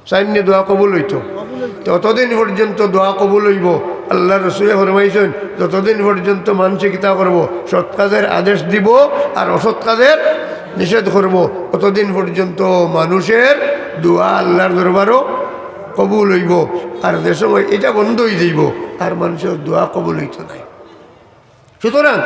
চাইন নি দোয়া কবুল অইতো? তে অতদিন পর্যন্ত দোয়া কবুল অইবো। আল্লাহর রসুলে ফরমাইছইন, যতদিন পর্যন্ত মানষে কিতা করবো, সৎ কাজের আদেশ দিবো আর অসৎ কাজের নিষেধ করবো, অতদিন পর্যন্ত মানুষের দোয়া আল্লাহর দরবারো কবুল অইবো। আর যে সময় ইটা বন্ধ অইযাইবো, আর মানষর দোয়া কবুল অইতো নায়। সুতরাং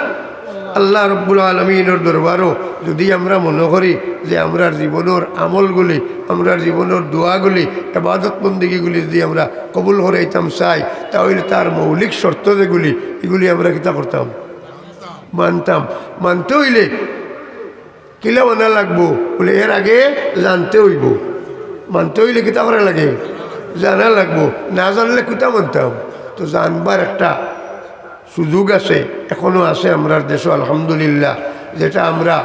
আল্লাহ রব্বুল আলমিনর দরবারও যদি আমরা মনে করি যে আমরার জীবনর আমলগুলি, আমরার জীবনর দোয়াগুলি, এবাদত বন্দিগিগুলি যদি আমরা কবুল করাইতাম চাই, তাহলে তার মৌলিক শর্ত যেগুলি, এগুলি আমরা কিতা করতাম? মানতাম। মানতে হইলে কিলা মানা লাগবো? বলে, এর আগে জানতে হইব। মানতে হইলে কিতা করা লাগে? জানা লাগবো। না জানলে কিতা মানতাম? তো জানবার একটা সুযোগ আছে, এখনো আছে আমরার দেশো, আলহামদুলিল্লাহ, যেটা আমরা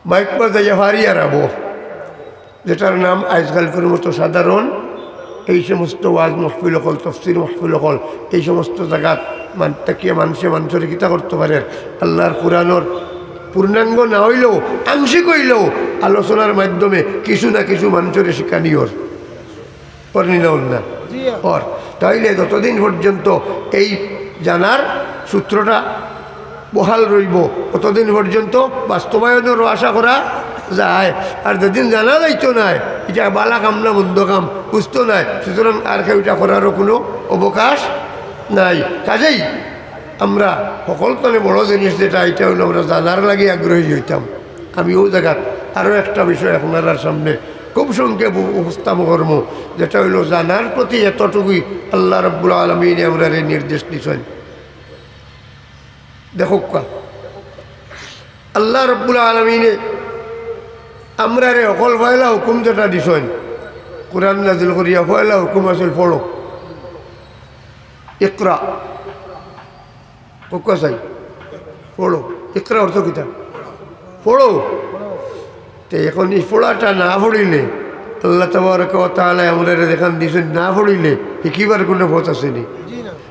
মাইক বাজাইয়া ফারিয়া রাবো, যেটার নাম আজকালকার মতো সাধারণ এই সমস্ত ওয়াজ মাহফিল অকল, তফসির মাহফিল অকল, এই সমস্ত জাগাত মান-, থাকিয়া মানষে মানষরে কিতা করতে পারে, আল্লাহর কোরআনর পূর্ণাঙ্গ না হইলেও, আংশিক হইলেও আলোচনার মাধ্যমে কিছু না কিছু মানষরে শিখানি অর। অর নি না, অর না? জি। অর। তাইলে যতদিন পর্যন্ত এই জানার সূত্রটা বহাল রইব, অতদিন পর্যন্ত বাস্তবায়নরও আশা করা যায়। আর যেদিন জানা যাইতো নায়, ইটা বালা কাম না মন্দ কাম, বুঝতো নায়, সুতরাং আর কেউ ইটা করারও কোনো অবকাশ নাই। কাজেই আমরা হকলতনে বড় জিনিস যেটা, ইটা হইলো আমরা জানার লাগি আগ্রহী হইতাম। আমি অউ জাগাত আরও একটা বিষয় আপনারার সামনে খুব সংক্ষেপ উপ-, উপস্থাপন করমু, যেটা হইলো জানার প্রতি এতটুকুই আল্লাহ রাব্বুল আলামিনে আমরারে নির্দেশ দিছইন। দেখউক্কা, আল্লাহ রাব্বুল আলামিনে আমরারে হকল পয়লা হুকুম যেটা দিছইন, কোরআন নাজিল করিয়া পয়লা হুকুম আছিল, পড়ো, ইকরা। কউক্কা চাই, পড়ো। ইকরা অর্থ কিতা? পড়ো। তে এখন এই পড়াটা না পড়িলে, আল্লাহ তাবারাকা ওয়া তাআলা আমরারে যেখান দিছইন, না পড়িলে হিকিবার কোনো পথ আছে নি।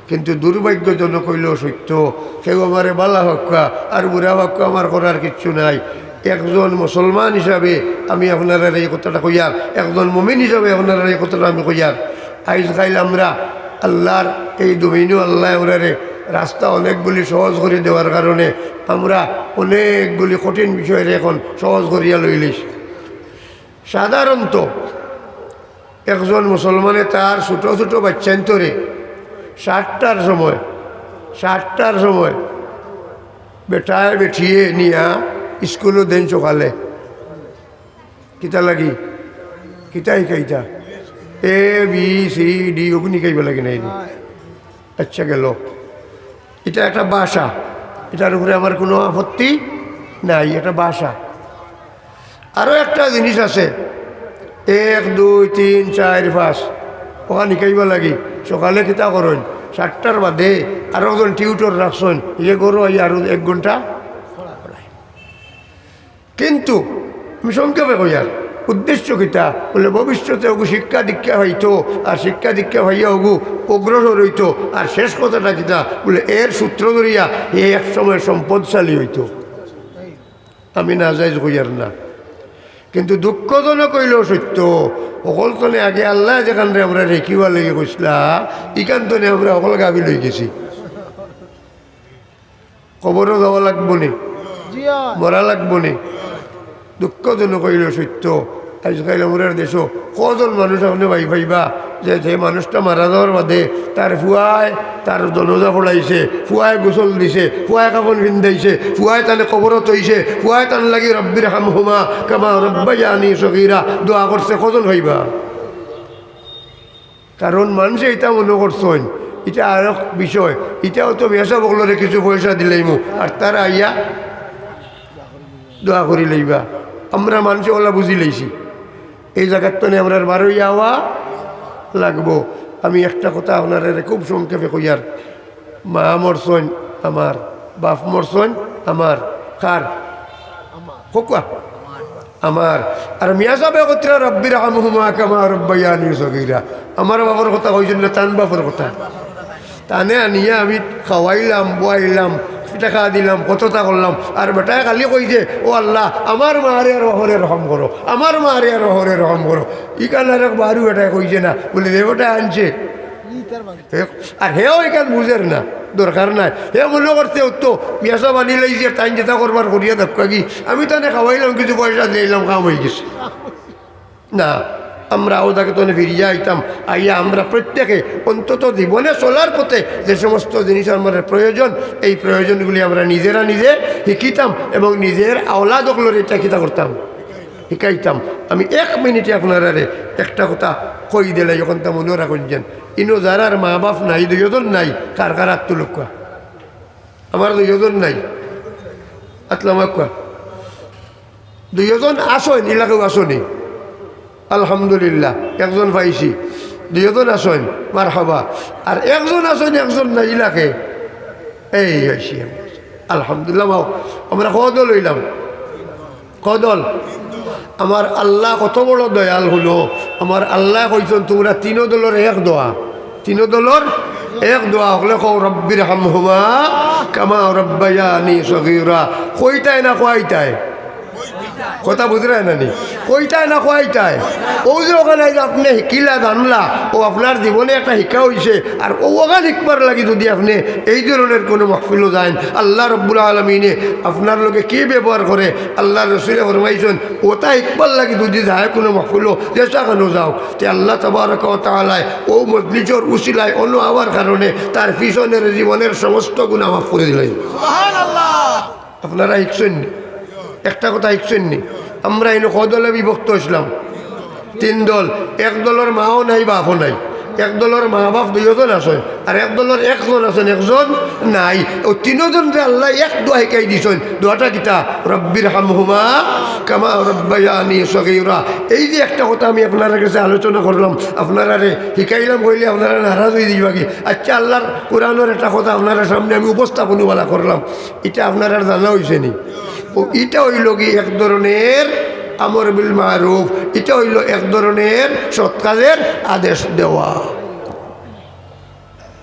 কিন্তু দুর্ভাগ্যজনক হইলেও সত্য, কেউ আমারে বালা হক্কা আর বুরা হক্কা, আমার করার কিচ্ছু নাই। একজন মুসলমান হিসাবে আমি আপনারারে এই কথাটা কইয়ার, একজন মুমিন হিসাবে আপনারারে এই কথাটা আমি কইয়ার। আইজ কাইল আমরা আল্লাহর এই জমিনও আল্লাহ আমরারে রাস্তা অনেকগুলি সহজ করি দেওয়ার কারণে আমরা অনেকগুলি কঠিন বিষয়রে এখন সহজ করিয়া লইলিছি। সাধারণত একজন মুসলমানে তার ছোট ছোট বাচ্চাইন্তরে সাতটার সময়, সাতটার সময় বেটায় বেটিয়ে নিয়া স্কুলো দেইন সকালে। কিতা লাগি? কিতা হিকাইতা? এ, বি, সি, ডি, ওগুন হিকাইবার লাগি নায় নি? আচ্ছা, গেল। ইটা একটা ভাষা, ইটার উপরে আমার কোনো আপত্তি নাই, এটা ভাষা। আরও একটা জিনিস আছে, এক, দুই, তিন, চাইর, পাঁচ, ওখান হিকাইবার লাগি সকালে কিতা করইন, সাতটার বাদে আরো একজন টিউটর রাখছইন, ইয়ে করো, আরো এক ঘন্টা। কিন্তু আমি সংক্ষেপে কইয়ার, উদ্দেশ্য কিতা? বলে, ভবিষ্যতে ওগু শিক্ষা দীক্ষা পাইতো, আর শিক্ষা দীক্ষা পাইয়া ওগু অগ্রসর হইতো। আর শেষ কথাটা কিতা? বলে, এর সূত্র ধরিয়া এ এক সময় সম্পদশালী হইতো। আমি নাজাইজ কইয়ার না, কিন্তু দুঃখজনক হইলেও সত্য, হকলতনে আগে আল্লাহ যেখানরে আমরারে হিকিবার লাগি কইছলা, ইখানতনে আমরা হকল গাফিল হই গেছি। কবরও যাওয়া লাগবো নি, জি অয়। মরা লাগবো নি। দুঃখজনক হইলেও সত্য, আজকাল আমরার দেশো কজন মানুষ আপনে ভাই পাইবা যে, যে মানুষটা মারা যাওয়ার বাদে তার ফুয়ায় তার জনাজা পড়াইছে, ফুয়ায় গোসল দিছে, ফুয়ায় কাফন পিন্দাইছে, ফুয়ায় তানে কবরো থইছে, ফুয়ায় তান লাগি "রব্বির হামহুমা কামা রব্বায়ানি সগীরা" দোয়া করছে, কজন পাইবা? কারণ মানষে ইটা মনো করছইন, ইটা আরক বিষয়, ইটাও তো মিয়াসাব অকলরে কিছু পয়সা দিলাইমু, আর তারা আইয়া দোয়া করি লইবা। আমরা মানষে অলা বুঝি লইছি, এই জাগার তনে আমরার বারইয়া আওয়া লাগবো। আমি একটা কথা আপনারারে খুব সংক্ষেপে কইয়ার, মা মরছইন আমার, বাপ মরছইন আমার, কার? কউক্কা? আমার। আর মিয়াসাবে কইতরা, "রব্বির হামহুমা কামা রব্বায়ানি সগীরা।" আমার বাপর কথা কইছইন না, তান বাপর কথা। তানে আনিয়া আমি খাওয়াইলাম, বওয়াইলাম, টেকা দিলাম, কততা করলাম, আর বেটায় খালি কইছে, "ও আল্লাহ, আমার মারে আর বাপরে রহম করো, আমার মারে আর বাপরে রহম করো।" ইখান আরক বারু বেটায় কইছে না, বলে, "রে বেটায় আনছে।" হে, আর হেও ইখান বুঝের না, দরকার নাই। হে মনো করছে, "ও তো মিয়াসাব আনিলাইছে, তাইন যেতা করবার করিয়া দেউক্কা গি, আমি তানে খাওয়াইলাম, কিছু পয়সা দিলাইলাম, কাম হই গেছে।" না, আমরা অউ জাগাত তনে ফিরিয়া আইতাম, আইয়া আমরা প্রত্যেকে অন্তত জীবনে চলার পথে যে সমস্ত জিনিস আমার প্রয়োজন, এই প্রয়োজনগুলি আমরা নিজেরা নিজে শিকিতাম এবং নিজের আওলাদ অকলরে ইটা কিতা করতাম, শিকাইতাম। আমি এক মিনিটে আপনারারে একটা কথা কই দিলাই, অখন তা মনো রাখইন যেন, ইনো যারার মা বাপ নাই, দুইজন নাই, কার কার আত তুলউক্কা? আমার দুইজন নাই, আত লামাউক্কা। দুইজন আছইন, ইলাকাউ আছইন নি? আলহামদুলিল্লাহ, একজন পাইছি। দুইজন আছইন, মারহাবা। আর একজন আছইন, একজন নাই, ইলাকে। এই আইছি আমি। আলহামদুলিল্লাহ, মাও। আমরা কয় দল অইলাম? কয় দল? আমার আল্লাহ কত বড় দয়াল, হুনো। আমার আল্লায় কইছইন, তুমরা তিনো দলর এক দোয়া। তিনো দলর এক দোয়া। অকলে কও, "রব্বির হামহুমা কামা রব্বায়ানি সগীরা।" কইতায় না খুয়াইতায়? কথা বুঝরায় না নি? কইতায় না খুয়াইতায়? অউ যে অখান আইজ আপনে শিকিলা, জানলা, অউ আপনার জীবনে একটা শিক্ষা অইছে। আর অউ অখান শিখবার লাগি যুদি আপনে এই ধরনের কুনু মাহফিলো যাইন, আল্লাহ রব্বুল আলামিনে আপনার লগে কি ব্যবহার করে, আল্লাহর রসুলে ফরমাইছইন, অতা শিখবার লাগি যুদি যায় কুনু মাহফিলো, যেছা খানো যাউক, তে আল্লাহ তাবারাকা ওয়া তাআলায় অউ মজলিসর উসিলায় অনো আওয়ার কারণে তার পিছনের জীবনের সমস্ত গুনাহ মাফ করি দিলাইন। আপনারা শিখছইন নি? একটা কথা শিখছইন নি? আমরা ইনো কয় দলে বিভক্ত অইছলাম? তিন দল। এক দলর মাও নাই, বাপও নাই। এক দলর মা বাপ দুইজন আছইন, আর এক দলর একজন আছইন, একজন নাই। অউ তিনোজনরে আল্লায় এক দোয়া শিকাই দিছইন। দোয়াটা কিতা? "রব্বির হামহুমা কামা রব্বায়ানি সগীরা।" এই যে একটা কথা আমি আপনারার গেছে আলোচনা করলাম, আপনারারে শিকাইলাম কইলে আপনারা নারাজ অইযিবা কি? আচ্ছা, আল্লাহর কোরআনর একটা কথা আপনারার সামনে আমি উপস্থাপন অইবালা করলাম, ইটা আপনারার জানা অইছে নি? অউ ইটা অইলো গি এক ধরনের আমর বিল মারুফ, ইটা অইলো এক ধরনের সৎ কাজের আদেশ দেওয়া।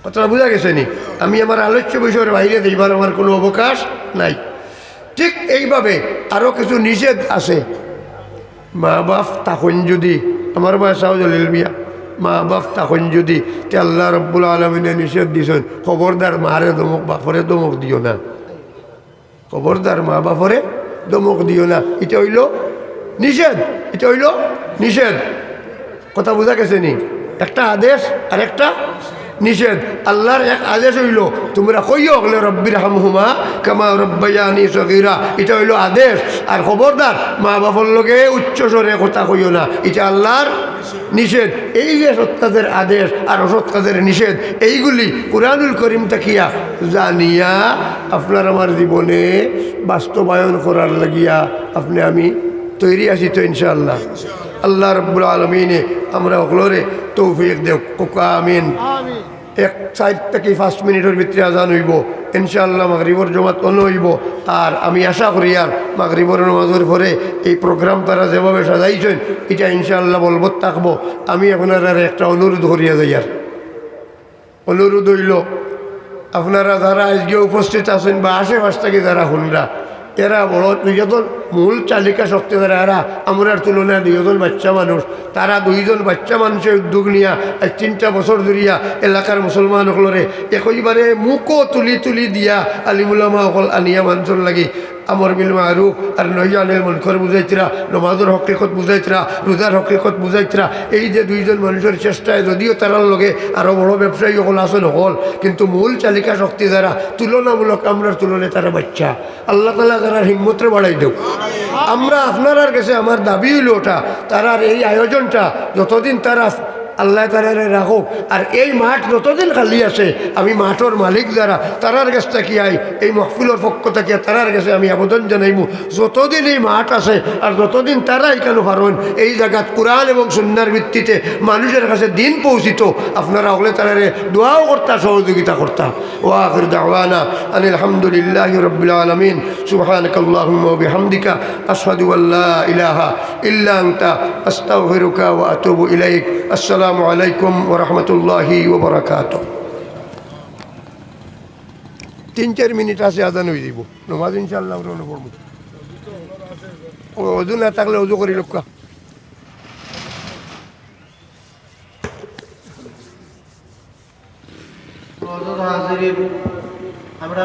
কথাটা বুঝা গেছে নি? আমি আমার আলোচ্য বিষয়র বাইরে যাইবার আমার কুনু অবকাশ নাই। ঠিক এইভাবে আরো কিছু নিষেধ আছে। মা বাপ থাকইন যুদি, আমার ভাই সাহেব জলিল মিয়া, মা বাপ থাকইন যুদি, তে আল্লাহ রব্বুল আলামিনে নিষেধ দিছইন, "খবরদার মারে ধমক, বাপরে ধমক দিও না।" খবরদার মা বাপরে ধমক দিও না। ইটা অইলো নিষেধ, ইটা অইলো নিষেধ। কথা বুঝা গেছে নি? একটা আদেশ আর একটা নিষেধ। আল্লাহর এক আদেশ অইলো, "তুমরা কইও অকলে রব্বির হামহুমা কামা রব্বায়ানি সগীরা।" ইটা অইলো আদেশ। আর খবরদার মা বাপর লগে উচ্চ স্বরে কথা কইও না, ইটা আল্লাহর নিষেধ। এই যে সৎ কাজের আদেশ আর অসৎ কাজের নিষেধ, এইগুলি কোরআনুল করিম থাকিয়া জানিয়া আপনার আমার জীবনে বাস্তবায়ন করার লাগিয়া আপনে আমি তৈরি আছি তো ইনশাআল্লাহ। আল্লাহ রব্বুল আলামিনে আমরা অকলরে তৌফিক দেউক। কউক্কা আমিন। এক চাইর থাকি পাঁচ মিনিটর ভিতরে আজান অইবো ইনশাআল্লাহ, মাগরিবর জমাত অনো অইবো। আর আমি আশা করিয়ার মাগরিবর নমাজর পরে এই program তারা যেভাবে সাজাইছইন, ইটা ইনশাআল্লাহ বলবৎ থাকবো। আমি আপনারারে একটা অনুরোধ করিয়া যাইয়ার, অনুরোধ অইলো, আপনারা যারা আইজকে উপস্থিত আছইন বা আশেপাশ থাকি যারা হুনরা, এরা বড় দুইজন মূল চালিকা শক্তি, যারা এরা আমরার তুলনায় দুইজন বাইচ্চা মানুষ, তারা দুইজন বাইচ্চা মানুষে উদ্যোগ নিয়া আইজ তিনটা বছর ধরিয়া এলাকার মুসলমান অকলরে একইবারে মুখো তুলি তুলি দিয়া আলিমুলামা অকল আনিয়া মানষর লাগি আমর বিল মারুফ আর নহি আনিল মুনকর বুঝাইতরা, নমাজর হকিকত বুঝাইতরা, রোজার হকিকত বুঝাইতরা। এই যে দুইজন মানুষর চেষ্টায়, যদিও তারার লগে আরো বড় ব্যবসায়ী অকল আছইন অকল, কিন্তু মূল চালিকা শক্তি যারা তুলনামূলক আমরার তুলনায় তারা বাইচ্চা। আল্লাহ তাআলা তারার হিম্মতরে বাড়াই দেউক। আমরা আপনারার গেছে আমার দাবি অইলো ওটা, তারার এই আয়োজনটা যতদিন তারা আল্লায় তারারে রাখউক। আর এই মাঠ যতদিন খালি আছে, আমি মাঠর মালিক যারা, তারার গেছ থাকি আই, এই মহফিলর পক্ষ থাকি তারার গেছে আমি আবেদন জানাইমু, যতদিন এই মাঠ আছে আর যতদিন তারা ইখানো পারইন, এই জাগাত কোরআন এবং সুন্নাহর ভিত্তিতে মানুষর কাছে দ্বীন পৌঁছিতো, আপনারা অকলে তারারে দোয়াও করতা, সহযোগিতা করতা। ওয়া আখির দাওয়ানা আনিল হামদুলিল্লাহি রাব্বিল আলামিন। সুবহানাকাল্লাহুম্মা ওয়া বিহামদিকা, আশহাদু আল্লা ইলাহা ইল্লা আনতা, আস্তাগফিরুকা ওয়া আতুবু ইলাইক। আসসালামু আলাইকুম ওয়া রাহমাতুল্লাহি ওয়া বারাকাতুহু। তিন চাইর মিনিট আছে, আজান অইযিবো। নমাজ ইনশাআল্লাহ আমরা অনো পড়মু। অজু না থাকলে অজু করি লউক্কা। মওজুদ হাজিরিন, আমরা